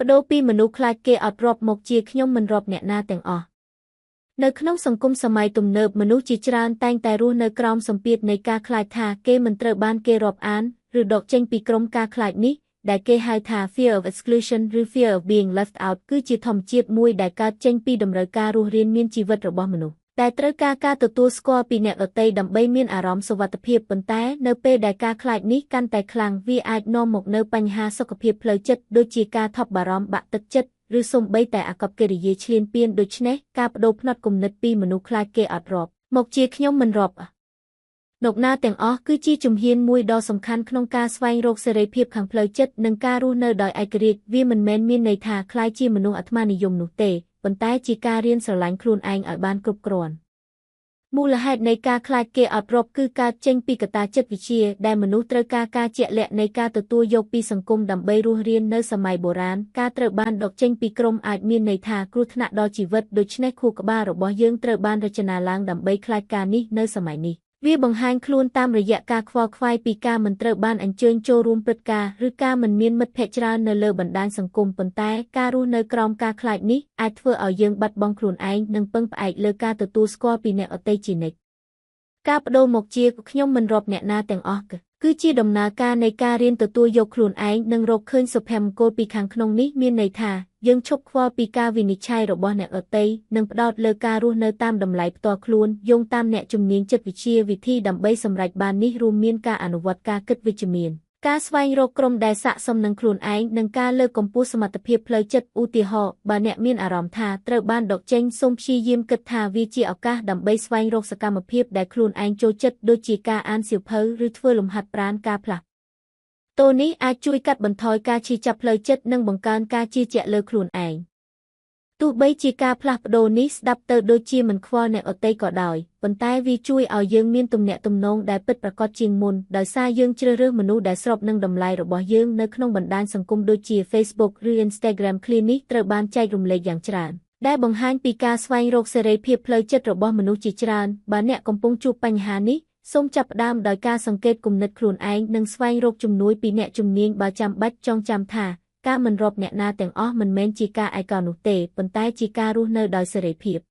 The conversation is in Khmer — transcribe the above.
ប្ដូរពីមនុស្សខ្លាចគេអត់រាប់មកជាខ្ញុំមិនរាប់អ្នកណាទាំងអស់នៅក្នុងសង្គមសម័យទំនើបមនុស្សជាច្រើនតែងតែរស់នៅក្រោមសម្ពាធនៃការខ្លាចថាគេមិនត្រូវបានគេរាប់អានឬដកចេញពីក្រុមការខ្លាចនេះដែលគេហៅថា fear of exclusion ឬ fear of being left out គឺជាធម្មជាតិមួយដែលកើតចេញពីតម្រូវការរស់រានមានជីវិតរបស់មនុស្សតែត្រូវការការទទួលស្គាល់ពីអ្នកដទៃដើម្បីមានអារម្មណ៍សុវត្ថិភាពប៉ុន្តែនៅពេលដែលការខ្លាចនេះកាន់តែខ្លាំងវាអាចនាំមកនូវបញ្ហាសុខភាពផ្លូវចិត្តដូចជាការថប់បារម្ភបាក់ទឹកចិត្តឬសូម្បីតែអាកប្បកិរិយាឈ្លានពានដូច្នេះការប្ដូរផ្នត់គំនិតពីមនុស្សខ្លាចគេអត់រាប់មកជាខ្ញុំមិនរាប់នកណាទាំងអស់គឺជាជំហានមួយដ៏សំខាន់ក្នុងការស្វែងរកសេរីភាពខាងផ្លូវចិត្តនិងការរស់នៅដោយឯករាជ្យវាមិនមែនមានន័យថាក្លាយជាមនុស្សអាត្មានិយមនោះទេប៉ុន្តែជាការរៀនស្រឡាញ់ខ្លួនឯងឲ្យបានគ្រប់គ្រាន់មូលហេតុនៃការខ្លាចគេអត់រាប់គឺកើតចេញពីកត្តាចិត្តវិទ្យាដែលមនុស្សត្រូវការការជាក់លាក់នៃការទទួលយកពីសង្គមដើម្បីរស់រាននៅសម័យបុរាណការត្រូវបានដកចេញពីក្រុមអាចមានន័យថាគ្រោះថ្នាក់ដល់ជីវិតដូច្នេះខួរក្បាលរបស់យើងត្រូវបានរចនាឡើងដើម្បីខ្លាចការនេះនៅសម័យនេះវាបង្ហាញខ្លួនតាមរយៈការខ្វល់ខ្វាយពីការមិនត្រូវបានអញ្ជើញចូលរួមព្រឹត្តិការណ៍ឬការមិនមានមិត្តភក្តិច្រើននៅលើបណ្ដាញសង្គមប៉ុន្តែការរស់នៅក្រោមការខ្លាចនេះអាចធ្វើឲ្យយើងបាត់បង់ខ្លួនឯងនិងពឹងផ្អែកលើការទទួលស្គាល់ពីអ្នកដទៃជានិច្ចការប្ដូរមកជាខ្ញុំមិនរាប់អ្នកណាទាំងអស់គឺជាដំណើរការនៃការរៀនទទួលយកខ្លួនឯងនិងរកឃើញសុភមង្គលពីខាងក្នុងនេះមានន័យថាយើងឈប់ខ្វល់ពីការវិនិច្ឆ័យរបស់អ្នកដទៃនិងផ្ដោតលើការរស់នៅតាមតម្លៃផ្ទាល់ខ្លួនយោងតាមអ្នកជំនាញចិត្តវិទ្យាវិធីដើម្បីសម្រេចបាននេះរួមមានការអនុវត្តការគិតវិជ្ជមានការស្វែងរកក្រុមដែលស័ក្តិសមនឹងខ្លួនឯងនិងការលើកកម្ពស់សមត្ថភាពផ្លូវចិត្តឧទាហរណ៍បើអ្នកមានអារម្មណ៍ថាត្រូវបានដកចេញសូមព្យាយាមគិតថាវាជាឱកាសដើម្បីស្វែងរកសកម្មភាពដែលខ្លួនឯងចូលចិត្តដូចជាការអានសៀវភៅឬធ្វើលំហាត់ប្រាណការផ្លាស់តូនេះអាចជួយកាត់បន្ថយការឈឺចាប់ផ្លូវចិត្តនិងបង្កើនការជឿជាក់លើខ្លួនឯងទោះបីជាការផ្លាស់ប្ដូរនេះស្ដាប់ទៅដូចជាមិនខ្វល់អ្នកដទៃក៏ដោយប៉ុន្តែវាជួយឲ្យយើងមានទំនាក់ទំនងដែលពិតប្រាកដជាងមុនដោយសារយើងជ្រើសរើសមនុស្សដែលស្របនឹងតម្លៃរបស់យើងនៅក្នុងបណ្ដាញសង្គមដូចជា Facebook ឬ Instagram ឃ្លានេះត្រូវបានចែករំលែកយ៉ាងច្រើនដែលបង្ហាញពីការស្វែងរកសេរីភាពផ្លូវចិត្តរបស់មនុស្សជាច្រើនបើអ្នកកំពុងជួបបញ្ហានេះសូមចាប់ផ្ដើមដោយការសង្កេតគំនិតខ្លួនឯងនិងស្វែងរកជំនួយពីអ្នកជំនាញបើចាំបាច់ចងចាំថាការមិនរាប់អ្នកណាទាំងអស់មិនមែនជាការឯកោនោះទេប៉ុន្តែជាការរស់នៅដោយសេរីភាព។